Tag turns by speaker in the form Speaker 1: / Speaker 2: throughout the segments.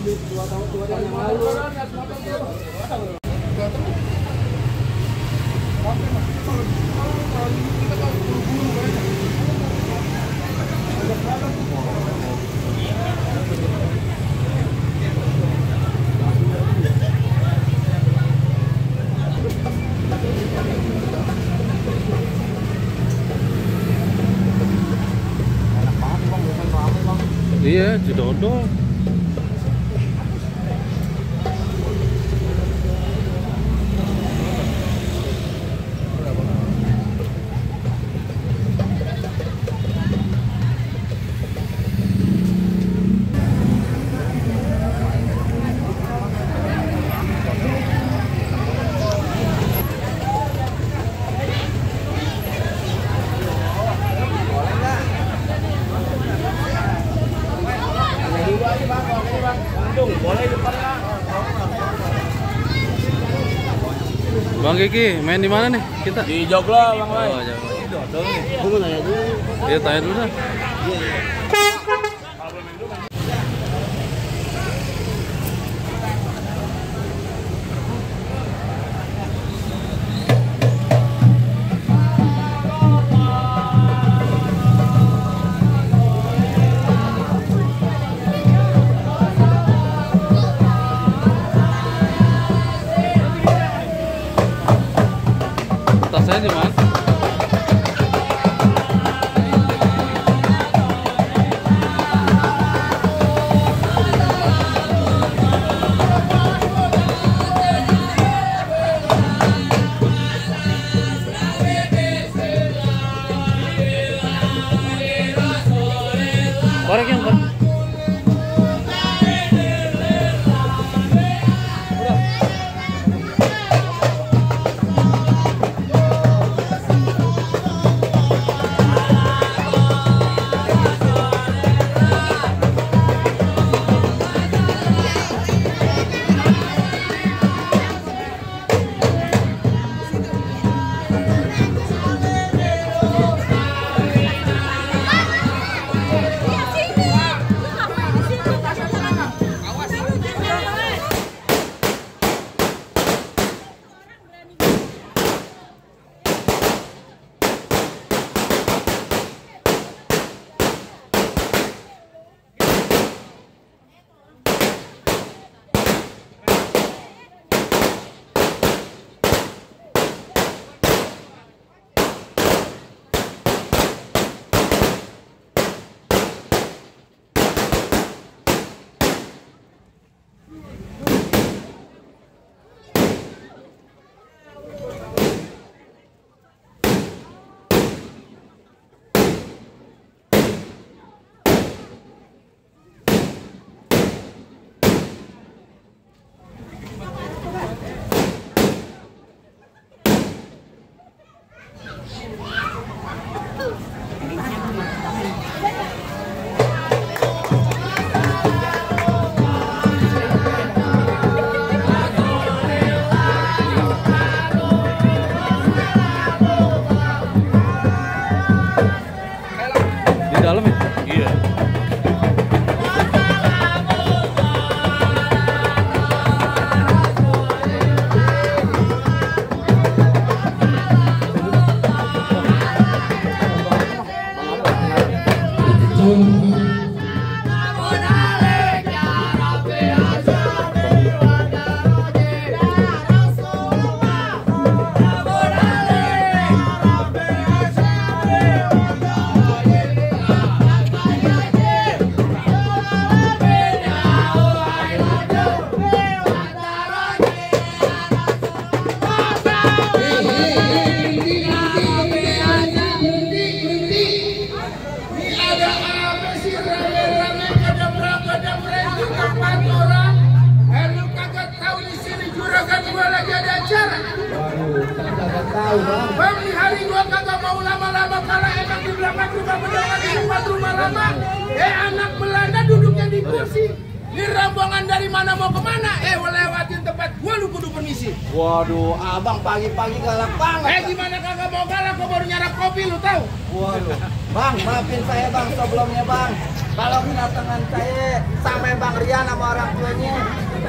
Speaker 1: 2 tahun yang lalu.
Speaker 2: Iya, didodol. Bang Kiki, main di mana nih kita?
Speaker 3: Di Joglo, Bang Lai.
Speaker 2: Oh, Joglo.
Speaker 1: Gue mau nanya dulu.
Speaker 2: Iya, tanya dulu dah. Tasnya di mana? Korek yang kan? Dalam ya?
Speaker 3: Iya.
Speaker 4: Bang, di hari gua kagak mau lama-lama karena emang di belakang rumah pedagang di depan rumah lama. Anak Belanda duduknya di kursi. Ini rombongan dari mana mau kemana? Lewatin tempat gua lu kudu permisi.
Speaker 1: Waduh, abang pagi-pagi galak banget.
Speaker 4: Gimana kagak mau galak? Gua baru nyarap kopi lu tahu.
Speaker 1: Waduh, bang, maafin saya bang sebelumnya bang. Kalau kedatangan saya sama Bang Rian sama orang tuanya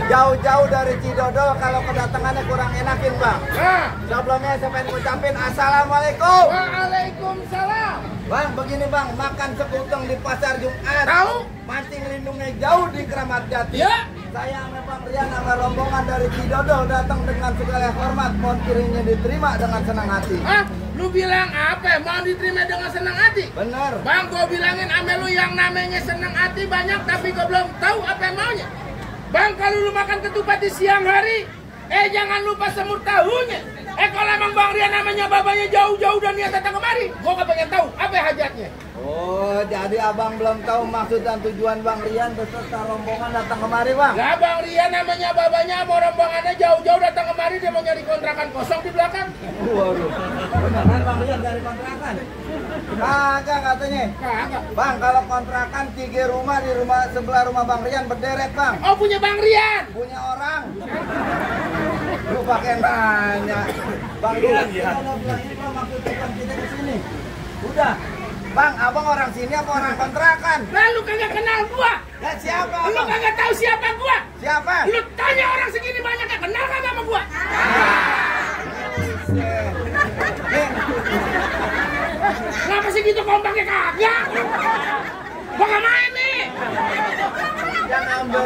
Speaker 1: jauh-jauh dari Cidodol, kalau kedatangannya kurang enakin Bang.
Speaker 4: Nah,
Speaker 1: Sebelumnya saya pengen ngucapin Assalamualaikum.
Speaker 4: waalaikumsalam.
Speaker 1: Bang, begini Bang, makan sekuteng di pasar Jumat.
Speaker 4: Tahu?
Speaker 1: Mancing lindungnya jauh di Keramat Jati.
Speaker 4: Ya.
Speaker 1: Saya sama Bang Rian sama rombongan dari Cidodol datang dengan segala hormat, mohon kiranya diterima dengan senang hati.
Speaker 4: Hah? Lu bilang apa? Mau diterima dengan senang hati?
Speaker 1: Bener.
Speaker 4: Bang, gue bilangin ame lu yang namanya senang hati banyak, tapi gue belum tahu apa yang maunya. Bang, kalau lu makan ketupat di siang hari, jangan lupa semur tahunya. Kalau emang Bang Rian namanya babanya jauh-jauh dan niat datang kemari, gue pengen tahu apa hajatnya.
Speaker 1: Oh, jadi abang belum tahu maksud dan tujuan Bang Rian beserta rombongan datang kemari Bang?
Speaker 4: Lah Bang Rian namanya babanya mau rombongannya jauh-jauh datang kemari, dia mau nyari kontrakan kosong di belakang.
Speaker 1: Waduh, beneran Bang Rian dari kontrakan? Kagak katanya.
Speaker 4: Kagak.
Speaker 1: Bang, kalau kontrakan 3 rumah di rumah sebelah rumah Bang Rian berderet Bang.
Speaker 4: Oh, punya Bang Rian.
Speaker 1: Punya orang. Lu pakai nanya. Bang Rian, kita udah bilang ini Bang, maksud tujuan kita ke sini. Udah. Bang, abang orang sini apa orang kontrakan?
Speaker 4: Lah lu kagak kenal gua.
Speaker 1: Ya siapa
Speaker 4: Lu
Speaker 1: abang?
Speaker 4: kagak tahu siapa gua.
Speaker 1: Siapa?
Speaker 4: Lu tanya orang segini banyak yang kenal kagak sama gua?
Speaker 1: Nih,
Speaker 4: Kenapa sih gitu kompaknya kagak? Gua gak main nih.
Speaker 1: yang ambil.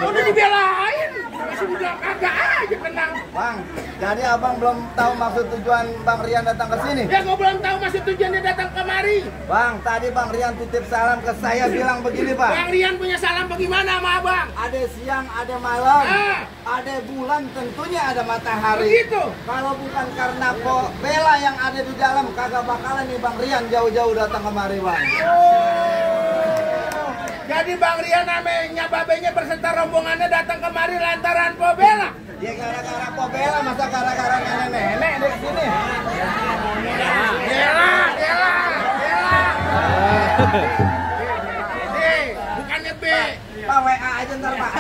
Speaker 4: Udah dibelain. Masih bilang kagak aja kenal.
Speaker 1: Bang, jadi abang belum tahu maksud tujuan Bang Rian datang ke sini?
Speaker 4: Ya gua belum tahu maksud tujuannya datang kemari.
Speaker 1: Bang, tadi Bang Rian titip salam ke saya bilang begini Bang.
Speaker 4: Bang Rian punya salam bagaimana sama abang?
Speaker 1: Ada siang, ada malam,
Speaker 4: Ah.
Speaker 1: ada bulan, tentunya ada matahari.
Speaker 4: Begitu.
Speaker 1: Kalau bukan karena Bella yang ada di dalam, kagak bakalan nih Bang Rian jauh-jauh datang kemari Bang.
Speaker 4: Jadi Bang Rian namanya babenya berserta rombongannya datang kemari lantaran Bella.
Speaker 1: Ya gara-gara Bella, masa gara-gara nenek-nenek di sini?
Speaker 4: Bella. Bukannya B.
Speaker 1: Pak WA aja ntar Pak.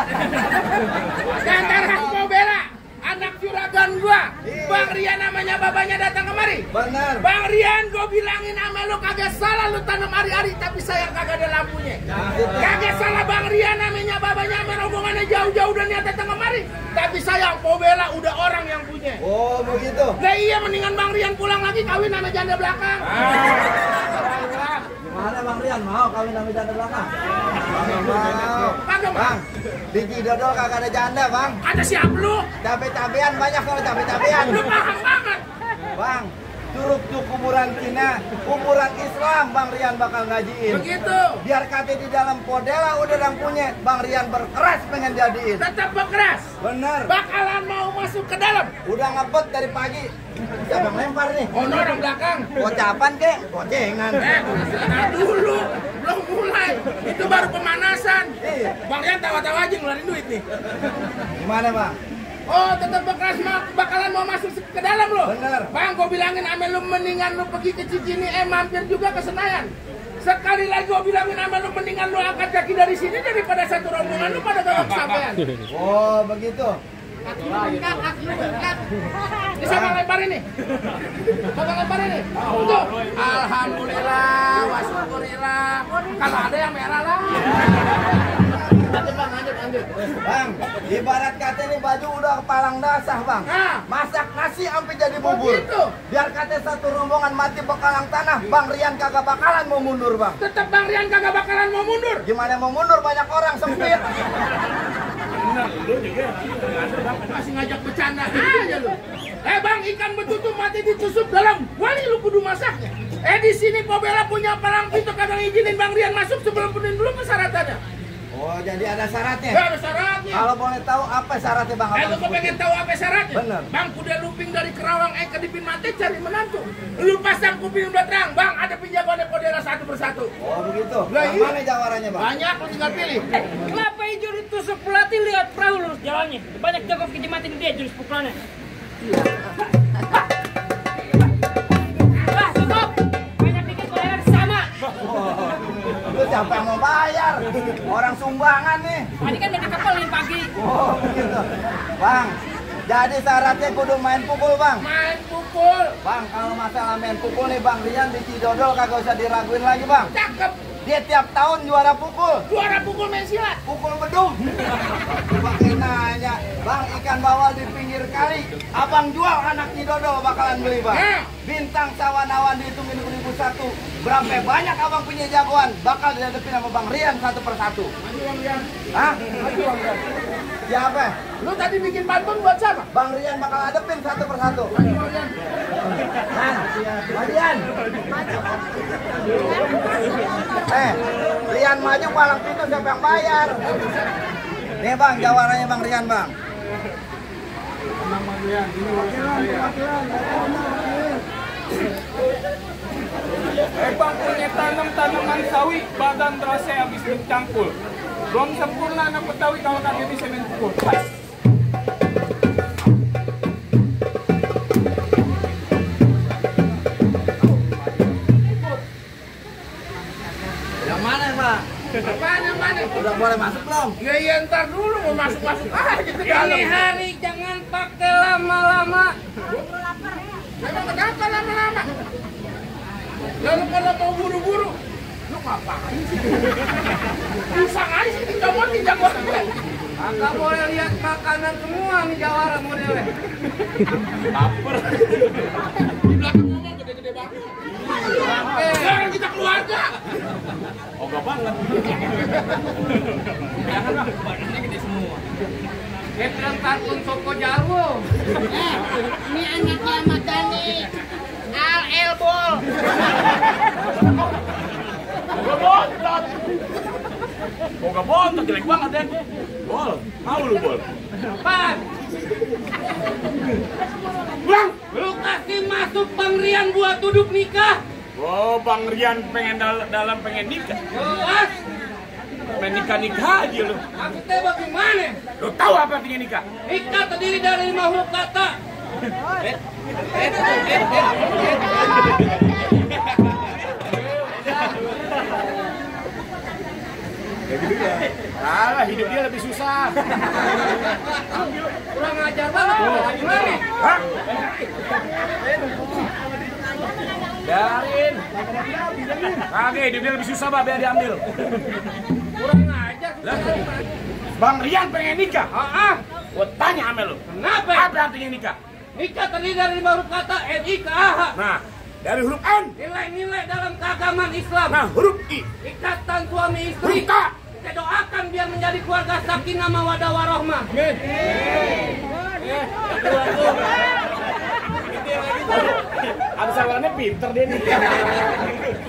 Speaker 4: Lantaran Bella, anak juragan gua. Bang Rian namanya babanya datang kemari.
Speaker 1: Bener.
Speaker 4: Bang Rian, gue bilangin sama lu kagak salah lu tanam hari-hari, tapi sayang kagak ada lampunya. Kagak salah Bang Rian namanya babanya sama rombongannya jauh-jauh dan niat datang kemari, tapi sayang Bella udah orang yang punya.
Speaker 1: Oh begitu.
Speaker 4: Lah iya, mendingan Bang Rian pulang lagi kawin sama janda belakang.
Speaker 1: Gimana Bang Rian mau kawin sama janda belakang? Mau.
Speaker 4: Kagak
Speaker 1: Bang, di Cidodol kagak ada janda Bang.
Speaker 4: ada siap lu?
Speaker 1: Cabe-cabean banyak kalau cabe-cabean.
Speaker 4: Lu paham banget.
Speaker 1: Bang, curug tuh kuburan Cina, kuburan Islam Bang Rian bakal ngajiin.
Speaker 4: Begitu.
Speaker 1: Biar kate di dalam podela udah yang punya, Bang Rian berkeras pengen jadiin.
Speaker 4: Tetap berkeras.
Speaker 1: Bener.
Speaker 4: Bakalan mau masuk ke dalam.
Speaker 1: Udah ngebet dari pagi. Siapa yang lempar nih?
Speaker 4: Oh, orang belakang.
Speaker 1: Gocapan kek? Gocengan.
Speaker 4: Nah dulu, belum mulai. Itu baru pemanasan.
Speaker 1: Iya.
Speaker 4: Bang Rian tawa-tawa aja ngeluarin duit nih.
Speaker 1: Gimana Bang?
Speaker 4: Oh, tetap berkeras bakalan mau masuk ke dalam lo.
Speaker 1: Bener.
Speaker 4: Bang, gue bilangin ame lu mendingan lu pergi ke Cikini, mampir juga ke Senayan. Sekali lagi gue bilangin ame lu mendingan lu angkat kaki dari sini daripada satu rombongan lu pada gak kesampean.
Speaker 1: Oh begitu.
Speaker 4: Ini siapa lemparin nih? Siapa lemparin nih? Tuh. Alhamdulillah, wasyukurillah. Kalau ada yang merah lah. Lanjut Bang, lanjut.
Speaker 1: Bang, ibarat kata nih baju udah kepalang dasar Bang.
Speaker 4: Nah.
Speaker 1: Masak nasi sampai jadi bubur.
Speaker 4: Begitu.
Speaker 1: Biar kata satu rombongan mati bekalang tanah, Bang Rian kagak bakalan mau mundur Bang.
Speaker 4: Tetap Bang Rian kagak bakalan mau mundur.
Speaker 1: Gimana mau mundur, banyak orang sempit.
Speaker 4: Masih ngajak bercanda aja lu. Bang, ikan betutu mati ditusuk dalam wali lu kudu masaknya. Di sini Bella punya palang pintu kagak ngizinin Bang Rian masuk sebelum penuhin dulu persyaratannya.
Speaker 1: Oh, jadi ada syaratnya.
Speaker 4: Ya, ada syaratnya.
Speaker 1: Kalau boleh tahu apa syaratnya Bang?
Speaker 4: Lu pengen tahu apa syaratnya?
Speaker 1: Bener.
Speaker 4: Bang, kuda luping dari Kerawang kedipin mati cari menantu. Lu pasang kuping udah terang, Bang, ada penjagoannya Bella satu persatu.
Speaker 1: Oh, begitu.
Speaker 4: Lah,
Speaker 1: Yang
Speaker 4: iya.
Speaker 1: mana jawarannya Bang?
Speaker 4: Banyak, lu tinggal pilih.
Speaker 3: Kelapa hijau ditusuk pelatih, lihat perahu lurus jalannya. Banyak jago kejematin dia jurus pukulannya. Wah, stop! Banyak dikit bayar sama.
Speaker 1: Lu siapa yang mau bayar? Orang sumbangan nih.
Speaker 3: Tadi kan udah di kapal nih pagi.
Speaker 1: Oh, begitu. Bang, jadi syaratnya kudu main pukul Bang.
Speaker 4: Main pukul.
Speaker 1: Bang, kalau masalah main pukul nih Bang Rian di Cidodol kagak usah diraguin lagi Bang.
Speaker 4: Cakep.
Speaker 1: Dia tiap tahun juara pukul.
Speaker 4: Juara pukul main silat.
Speaker 1: Pukul bedung. Pakai nanya, Bang, ikan bawal di pinggir kali. Abang jual anak Cidodo bakalan beli, Bang. Bintang Sawanawan dihitung 1001. Berapa banyak abang punya jagoan? Bakal dihadapin sama Bang Rian satu persatu.
Speaker 4: Maju Bang Rian.
Speaker 1: Hah?
Speaker 4: Maju Bang Rian.
Speaker 1: Siapa?
Speaker 4: Lu tadi bikin pantun buat siapa?
Speaker 1: Bang Rian bakal hadapin satu persatu.
Speaker 4: Maju Bang Rian.
Speaker 1: Bang Rian. Rian maju palang pintu siapa yang bayar? Nih Bang, jawarannya Bang Rian, Bang.
Speaker 4: Tenang Bang Rian, ini urusan saya.
Speaker 5: Bang punya tanam tanaman sawi, badan terasa habis mencangkul. Belum sempurna anak Betawi kalau kaki di semen pukul. Pas.
Speaker 1: Yang mana, Bang?
Speaker 4: Apaan yang mana?
Speaker 1: Udah boleh masuk belum?
Speaker 4: Iya, ntar dulu mau masuk-masuk aja ke
Speaker 3: Ini
Speaker 4: dalam.
Speaker 3: hari jangan pakai lama-lama.
Speaker 4: Memang kenapa lama-lama? Lalu kalau mau buru-buru, lu ngapain sih? Pisang aja sih, dicomotin jagoan gue.
Speaker 3: Agak boleh lihat makanan semua nih jawara modelnya.
Speaker 5: Laper.
Speaker 4: Di belakang ngomong gede-gede banget. Sekarang kita keluarga.
Speaker 5: Ogah banget. Jangan lah, badannya gede semua.
Speaker 3: Ketren kartun Soko Jarwo.
Speaker 6: Ini anaknya Ahmad Dhani. Al Elbol.
Speaker 5: Ogah bontot. Ogah bontot jelek banget ya. Bol, mau lu bol.
Speaker 3: Pan,
Speaker 4: Bang,
Speaker 3: lu kasih masuk Bang Rian buat duduk nikah.
Speaker 5: Oh, Bang Rian pengen dalam pengen nikah.
Speaker 3: Jelas.
Speaker 5: Pengen nikah aja lu.
Speaker 3: Maksudnya bagaimana?
Speaker 5: Lu tahu apa artinya nikah?
Speaker 3: Nikah terdiri dari 5 huruf kata.
Speaker 5: Alah, hidup dia lebih susah.
Speaker 3: Kurang ajar banget. Gimana?
Speaker 5: Hah? Biarin. Kagak, hidup dia lebih susah, Pak, biar diambil.
Speaker 3: Kurang ajar.
Speaker 5: Lah, Bang Rian pengen nikah.
Speaker 3: Ah,
Speaker 5: Gua tanya sama lu.
Speaker 3: kenapa?
Speaker 5: Apa artinya nikah?
Speaker 3: Nikah terdiri dari 5 huruf kata NIKAH.
Speaker 5: Nah, dari huruf N.
Speaker 3: Nilai-nilai dalam keagamaan Islam.
Speaker 5: Nah, huruf I.
Speaker 3: Ikatan suami istri.
Speaker 5: Huruf K.
Speaker 3: Kita doakan biar menjadi keluarga sakinah mawaddah warahmah. Amin.
Speaker 5: Abis awalannya pinter dia nih.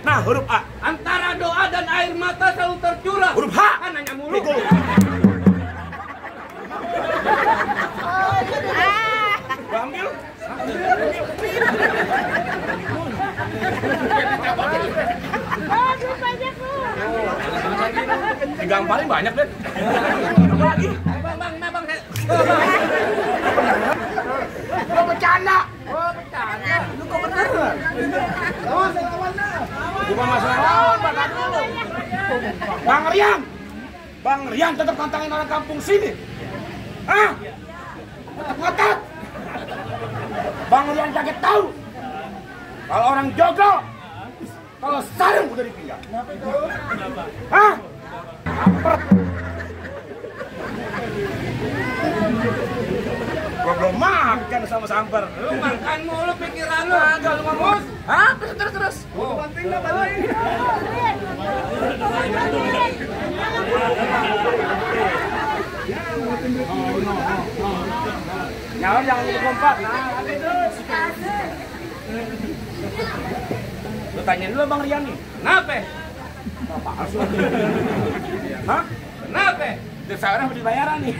Speaker 5: Nah, huruf A.
Speaker 3: Antara doa dan air mata selalu tercurah.
Speaker 5: Huruf H.
Speaker 3: Kan nanya mulu.
Speaker 5: Bego. Gua ambil. Digamparin banyak deh. Apa lagi?
Speaker 3: Bang.
Speaker 4: gua bercanda.
Speaker 3: Oh, bercanda.
Speaker 1: Lu kok bener? Awas, lawannya.
Speaker 5: Bukan masalah lawan, Pak, dulu. Bang Rian. Bang Rian tetap tantangin orang kampung sini. Hah? Tetap ngotot. Bang Rian kaget tahu. Kalau orang jogo, kalau sarung udah dipinggang. Hah? Lapar. Gua belum makan sama samper.
Speaker 3: Lu makan mulu pikiran lu.
Speaker 5: Agak lu ngomong. Hah? Terus.
Speaker 1: Banting dah, banting.
Speaker 5: Nyawa jangan lupa lompat. Lu tanyain dulu Bang Rian nih.
Speaker 3: Kenapa?
Speaker 5: Apaan sih? Hah?
Speaker 3: Kenapa?
Speaker 5: Dari sekarang udah bayaran nih.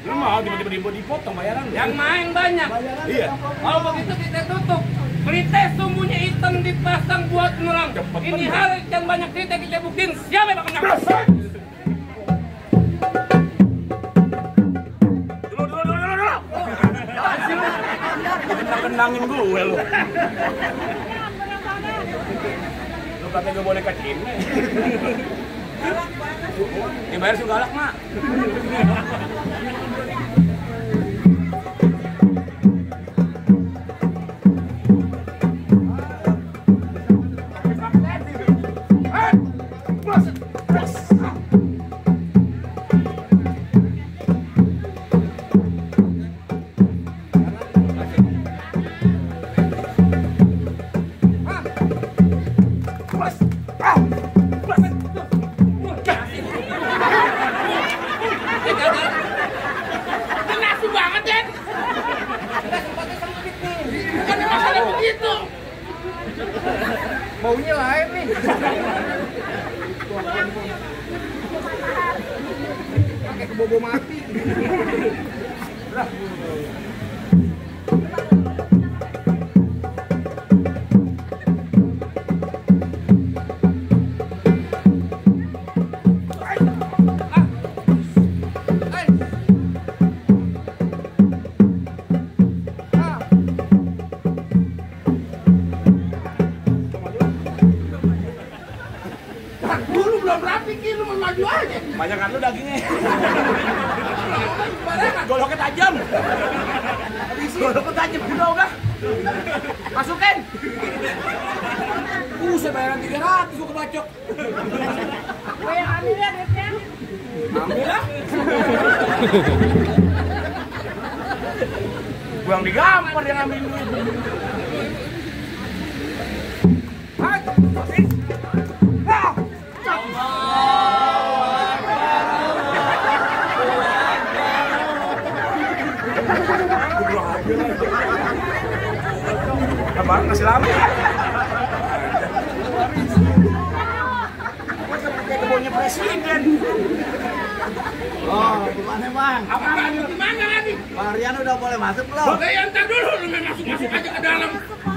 Speaker 5: Lu mau tiba-tiba dipotong bayaran?
Speaker 3: Yang main banyak.
Speaker 5: Iya.
Speaker 3: Kalau begitu kita tutup. Berita sumbunya hitam dipasang buat ngurang.
Speaker 5: Cepet
Speaker 3: Ini
Speaker 5: bener.
Speaker 3: hari yang banyak cerita kita buktiin. Siapa yang bakal menang?
Speaker 5: Dulu. Kenang-kenangin gue lu. Lu kata gue boneka Cina. Dibayar suka galak, Mak. Baunya lain nih. Pakai kebobo mati.
Speaker 4: Dulu belum rapi, lu mau maju aja.
Speaker 5: Banyakan lu dagingnya.
Speaker 4: Barengan.
Speaker 5: Goloknya tajam. Goloknya tajam udah. Masukin. Buset bayaran 300 gua kebacok.
Speaker 3: Gue yang ambil ya duitnya.
Speaker 5: Ambil lah. Gua yang digampar yang ambil duit. Hai, posisi. Abang masih lama. Kayak kebunnya presiden.
Speaker 1: Oh, gimana bang?
Speaker 4: Apaan itu gimana lagi?
Speaker 1: Bang Rian udah boleh masuk belum?
Speaker 4: Oke, yang ntar dulu lu main masuk aja ke dalam.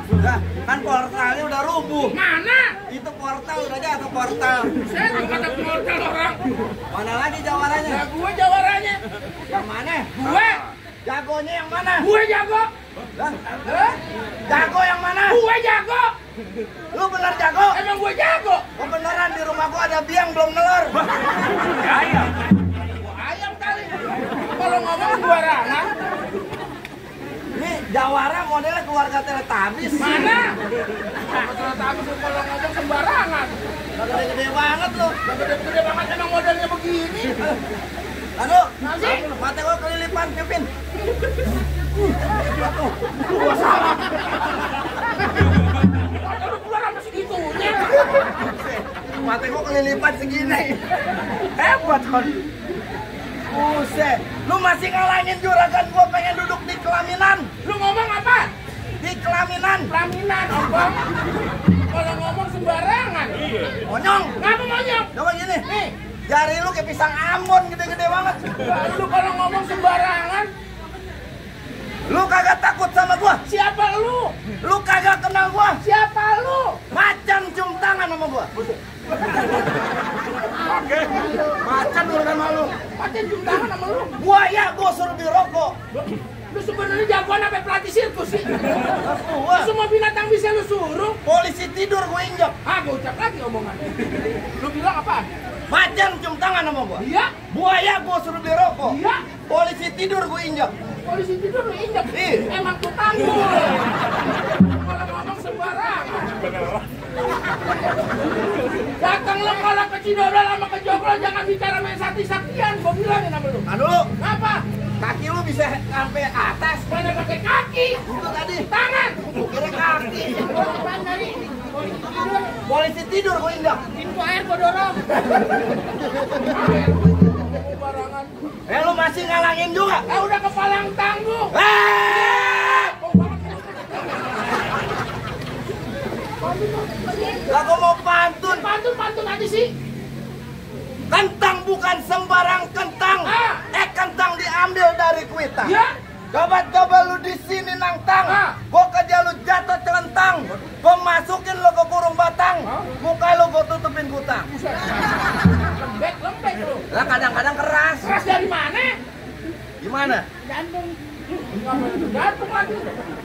Speaker 1: Udah, kan portalnya udah rubuh.
Speaker 4: Mana?
Speaker 1: Itu portal udah jatuh portal.
Speaker 4: Saya juga kata portal orang.
Speaker 1: Mana lagi jawarannya?
Speaker 4: Ya gue jawarannya.
Speaker 1: Yang mana?
Speaker 4: Gue.
Speaker 1: Jagonya yang mana?
Speaker 4: Gue jago.
Speaker 1: Lah, jago yang mana?
Speaker 4: Gue jago.
Speaker 1: Lu bener jago?
Speaker 4: Emang gue jago.
Speaker 1: Oh beneran di rumah gua ada biang belum nelur.
Speaker 5: Ayam.
Speaker 4: Ayam kali. Kalau ngomong sembarangan.
Speaker 1: Ini Jawara modelnya keluarga Teletubbies.
Speaker 4: Mana? Tapi kalau ngomong sembarangan.
Speaker 1: Gede-gede banget lu.
Speaker 4: Gede-gede banget emang modelnya begini.
Speaker 1: Aduh,
Speaker 4: Nasi?
Speaker 1: mata gua kelilipan, Kevin.
Speaker 4: Gua salah. Lu keluar apa segitunya?
Speaker 1: Mata gua kelilipan segini. Hebat kan. Buset, lu masih ngalangin juragan gua pengen duduk di kelaminan.
Speaker 4: Lu ngomong apa?
Speaker 1: Di kelaminan.
Speaker 4: Pelaminan, Obang. Kalau ngomong sembarangan.
Speaker 1: Monyong.
Speaker 4: Ngapa monyong?
Speaker 1: Coba gini.
Speaker 4: Nih,
Speaker 1: Jari lu kayak pisang Ambon gede-gede banget.
Speaker 4: lu kalau ngomong sembarangan,
Speaker 1: Lu kagak takut sama gua?
Speaker 4: siapa lu?
Speaker 1: Lu kagak kenal gua?
Speaker 4: Siapa lu?
Speaker 1: Macan cium tangan sama gua.
Speaker 5: Oke. Macan urusan malu.
Speaker 4: Pakai cium tangan sama lu.
Speaker 1: Buaya gua suruh beli rokok.
Speaker 4: Lu sebenarnya jagoan apa pelatih sirkus sih?
Speaker 1: Gua
Speaker 4: Semua binatang bisa lu suruh.
Speaker 1: polisi tidur gua injak.
Speaker 4: Ah, gua ucap lagi omongannya. Lu bilang apa?
Speaker 1: Macan cium tangan sama gua.
Speaker 4: Iya,
Speaker 1: Buaya gua suruh beli rokok.
Speaker 4: iya.
Speaker 1: Polisi tidur gua injak.
Speaker 4: Polisi tidur lu injak.
Speaker 1: Iya.
Speaker 4: Emang tukang lu. Kalau ngomong sembarangan. Datang lo kalau ke Cidodol sama ke Joglo jangan bicara main sakti-saktian. Gua bilangin sama lu.
Speaker 1: Aduh,
Speaker 4: Apa?
Speaker 1: kaki lu bisa sampai atas.
Speaker 4: Mana pakai kaki?
Speaker 1: Itu tadi.
Speaker 4: Tangan.
Speaker 1: Gua kira kaki.
Speaker 4: Apaan tadi?
Speaker 1: Polisi tidur gua injak.
Speaker 3: Pintu air gue dorong.
Speaker 4: Barangan.
Speaker 1: Lu masih ngalangin juga.
Speaker 4: Udah kepalang tangguh.
Speaker 1: Lah gua mau pantun.
Speaker 4: Pantun aja sih.
Speaker 1: Kentang bukan sembarang kentang.
Speaker 4: Ah.
Speaker 1: Kentang diambil dari kuitang.
Speaker 4: Ya.
Speaker 1: Coba lu di sini nangtang.
Speaker 4: Ah.
Speaker 1: Gua kerja lu jatuh celentang. Gua masukin lu ke kurung batang. Muka lu gua tutupin kutang.
Speaker 4: Lembek lu.
Speaker 1: Lah kadang-kadang keras.
Speaker 4: Keras dari mana?
Speaker 1: Gimana?
Speaker 3: Jantung.
Speaker 4: Gantung lagi.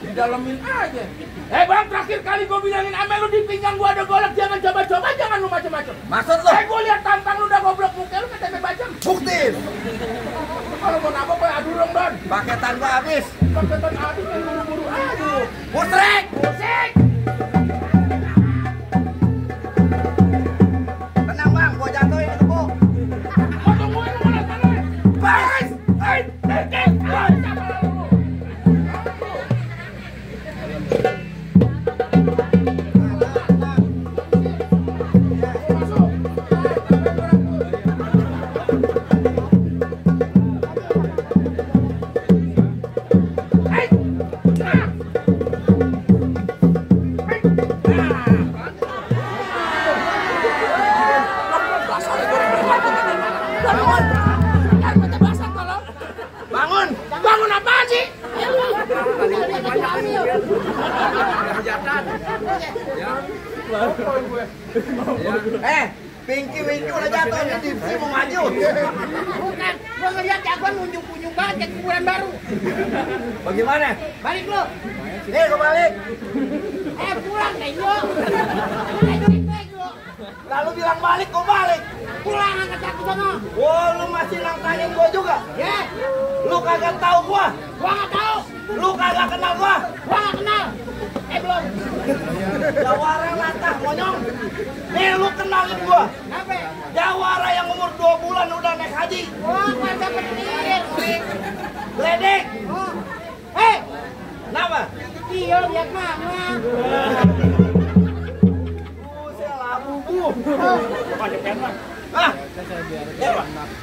Speaker 4: Didalemin aja. Bang, terakhir kali gue bilangin ame lu di pinggang gua ada golok, jangan coba-coba, jangan lu macam-macam.
Speaker 1: Maksud lu?
Speaker 4: Gue lihat tampang lu udah goblok muka lu KTP bacem.
Speaker 1: Buktiin.
Speaker 4: Kalau mau nabok gue adu dong, Don.
Speaker 1: Paketan gua habis.
Speaker 4: Paketan adu kan buru-buru adu.
Speaker 1: Musrek.
Speaker 4: Musik.
Speaker 1: Tenang bang, gua jatuhin itu bu.
Speaker 4: Mau tungguin lu malah sana.
Speaker 1: Bas.
Speaker 4: Masuk. Bangun. Kan baca bahasa tolong.
Speaker 1: Bangun.
Speaker 4: Bangun apaan sih?
Speaker 1: Pinky Winky udah jatuh nih di sini mau maju.
Speaker 6: Bukan, gua ngeliat jagoan unjung-unjung banget kayak kuburan baru.
Speaker 1: Bagaimana?
Speaker 6: Balik lu.
Speaker 1: Nih gue balik.
Speaker 6: Pulang deh lu.
Speaker 1: Lalu bilang balik, gue balik.
Speaker 6: Pulang angkat aku sana.
Speaker 1: Wah, lu masih nantangin gue juga?
Speaker 6: Ya,
Speaker 1: Lu kagak tahu gua?
Speaker 6: gua nggak tahu.
Speaker 1: Lu kagak kenal gua?
Speaker 6: Gua nggak kenal. Belum.
Speaker 1: Jawara latah monyong. Nih lu kenalin gua.
Speaker 6: Apa?
Speaker 1: Jawara yang umur 2 bulan udah naik haji.
Speaker 6: Wah, keluarga petir.
Speaker 1: Ledek.
Speaker 6: Oh. Hei,
Speaker 1: Kenapa?
Speaker 6: iya lihat mama.
Speaker 1: Buset lah bubu. Ah.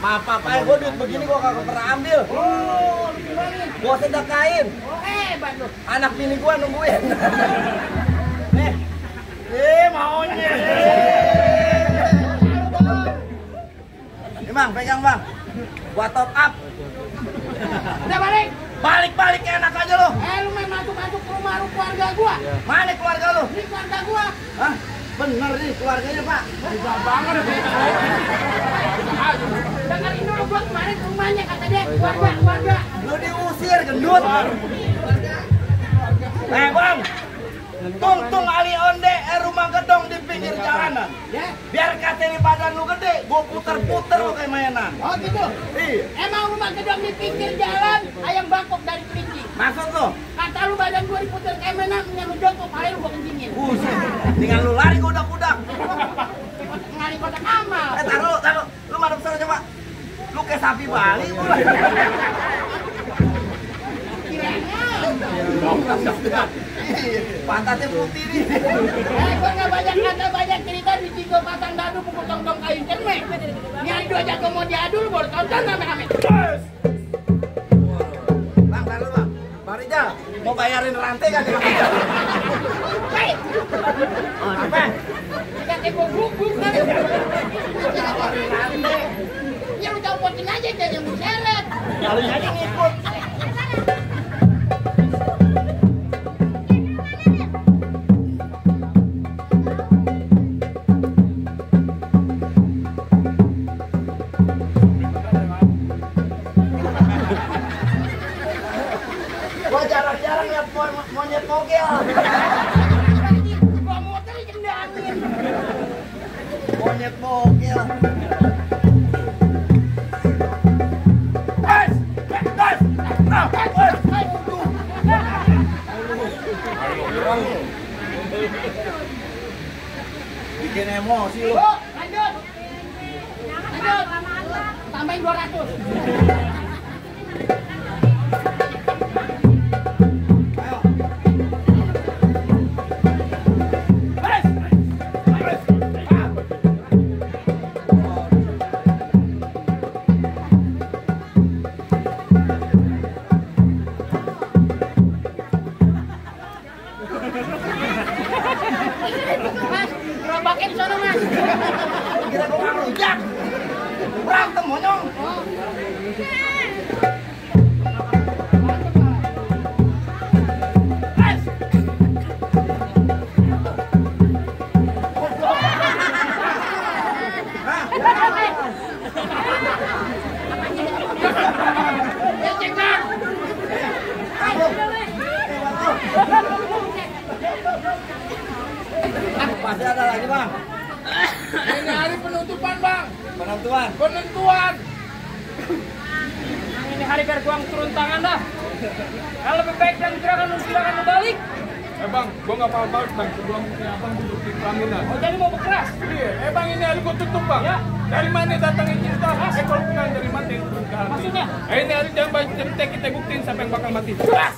Speaker 1: Maaf apa ya, gua duit begini gua kagak pernah ambil.
Speaker 6: Oh, lu gimana?
Speaker 1: Gua sedekahin.
Speaker 6: Oh, hebat lu.
Speaker 1: Anak bini gua nungguin. Nih. Maunya. Nih Bang, pegang Bang. Gua top up.
Speaker 6: Udah balik.
Speaker 1: Balik-balik enak aja lo.
Speaker 6: Lu main masuk-masuk ke rumah lu keluarga gua.
Speaker 1: Mana keluarga lo?
Speaker 6: Ini keluarga gua.
Speaker 1: Hah? Bener nih keluarganya Pak.
Speaker 4: Susah banget.
Speaker 6: Dengerin dulu gua kemarin ke rumahnya kata dia keluarga.
Speaker 1: Lu diusir gendut. Bang. Tung Ali onde rumah gedong di pinggir jalanan.
Speaker 6: Ya.
Speaker 1: Biar katanya badan lu gede, gua puter-puter lu kayak mainan.
Speaker 6: Oh gitu.
Speaker 1: Iya.
Speaker 6: Emang rumah gedong di pinggir jalan, ayam bangkok dari kelinci.
Speaker 1: Maksud lu?
Speaker 6: Kata lu badan gua diputer kayak mainan, punya lu jongkok, paling lu gua kencingin.
Speaker 1: Buset. Tinggal lu lari gua udak-udak.
Speaker 6: Ngali kotak amal.
Speaker 1: Taruh. Lu madep sana coba. Lu kayak sapi Bali gua. Pantatnya putih nih.
Speaker 6: Gua nggak banyak cerita di tiga pasang dadu pukul tong-tong kayu cemek. Ini adu aja gua mau diadu lu baru tonton rame-rame.
Speaker 1: Bang, taruh Bang. Bang Rijal, mau bayarin rantai kan Bang Rijal?
Speaker 6: Baik.
Speaker 1: Apa?
Speaker 6: Kita teko bubuk kan.
Speaker 1: Bayarin rantai.
Speaker 6: Ya lu copotin aja jadi yang berseret.
Speaker 1: Lalu jadi ngikut. Gua jarang-jarang lihat monyet mogel.
Speaker 6: Gua motor dicendangin.
Speaker 1: Monyet mogel. Bikin emosi lu.
Speaker 6: Lanjut. Tambahin 200. Mas, gerobaknya di sana, Mas.
Speaker 1: Kira gua nggak rujak. Berantem monyong. Masih ada lagi Bang.
Speaker 4: Ini hari penutupan, Bang.
Speaker 1: Penentuan.
Speaker 4: Penentuan.
Speaker 3: Ini hari biar gua turun tangan dah. Kalau lebih baik dan silakan lu balik.
Speaker 4: Bang, gua nggak apa-apa, Bang. Sebelum abang duduk di pelaminan.
Speaker 3: Oh jadi mau berkeras?
Speaker 4: Iya, Bang, ini hari gua tutup, Bang.
Speaker 3: Ya.
Speaker 4: Dari mana datangnya cinta? Kalau bukan dari mati yang turun ke hati.
Speaker 3: Maksudnya?
Speaker 4: Ini hari jam kita buktiin siapa yang bakal mati. Keras.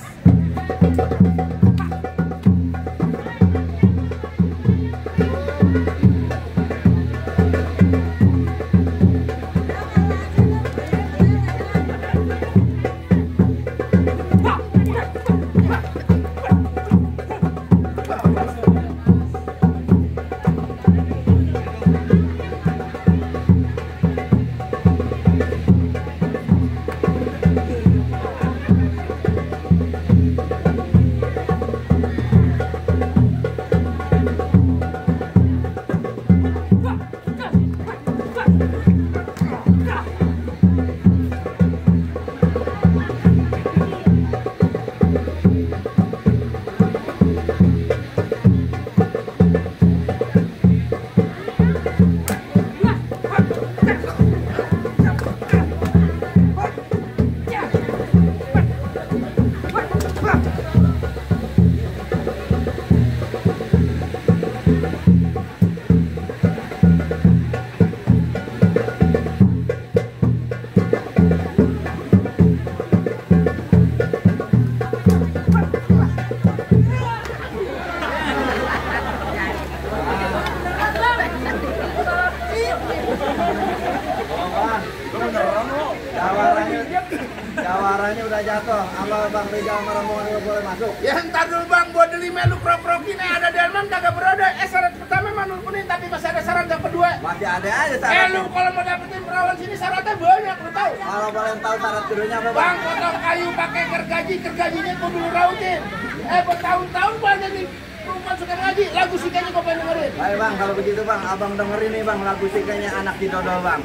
Speaker 1: Tawarannya udah jatuh. Apa Bang Rizal sama rombongan nggak boleh masuk?
Speaker 4: Ya ntar dulu bang, buat deli melu krok-krokin ada delman kagak berada. Syarat pertama manul kuning, tapi masih ada syarat yang kedua.
Speaker 1: Masih ada aja
Speaker 4: Lu
Speaker 1: syaratnya.
Speaker 4: kalau mau dapetin perawan sini syaratnya banyak, lu tahu?
Speaker 1: Kalau boleh tahu syarat keduanya apa Bang?
Speaker 4: Bang, potong kayu pakai gergajinya kudu rautin. Bertahun-tahun banyak nih perempuan suka ngaji, lagu sikanya kau pengen dengerin.
Speaker 1: Baik Bang, kalau begitu Bang, abang dengerin nih Bang lagu sikanya Anak Didodol Bang.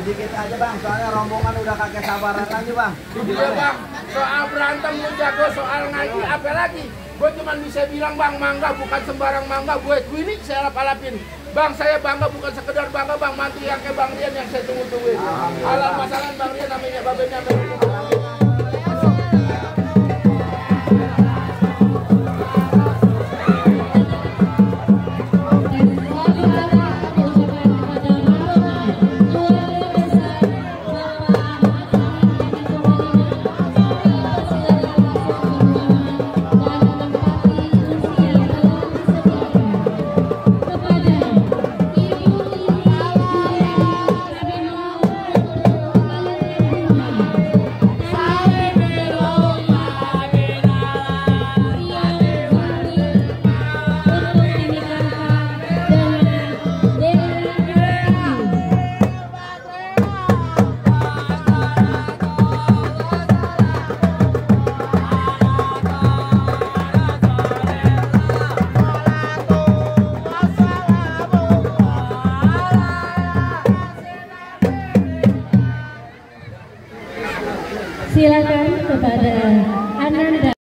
Speaker 1: Sedikit aja Bang, soalnya rombongan udah kakek sabaran lagi Bang.
Speaker 4: Iya Bang, soal berantem lu jago, soal ngaji apa lagi? Gue cuma bisa bilang Bang, mangga bukan sembarang mangga, buat gue ini saya lap-lapin. Bang, saya bangga bukan sekedar bangga Bang, mantu yang kayak Bang Rian yang saya tunggu-tungguin. Halal pasangan Bang Rian namanya babenya
Speaker 7: silakan kepada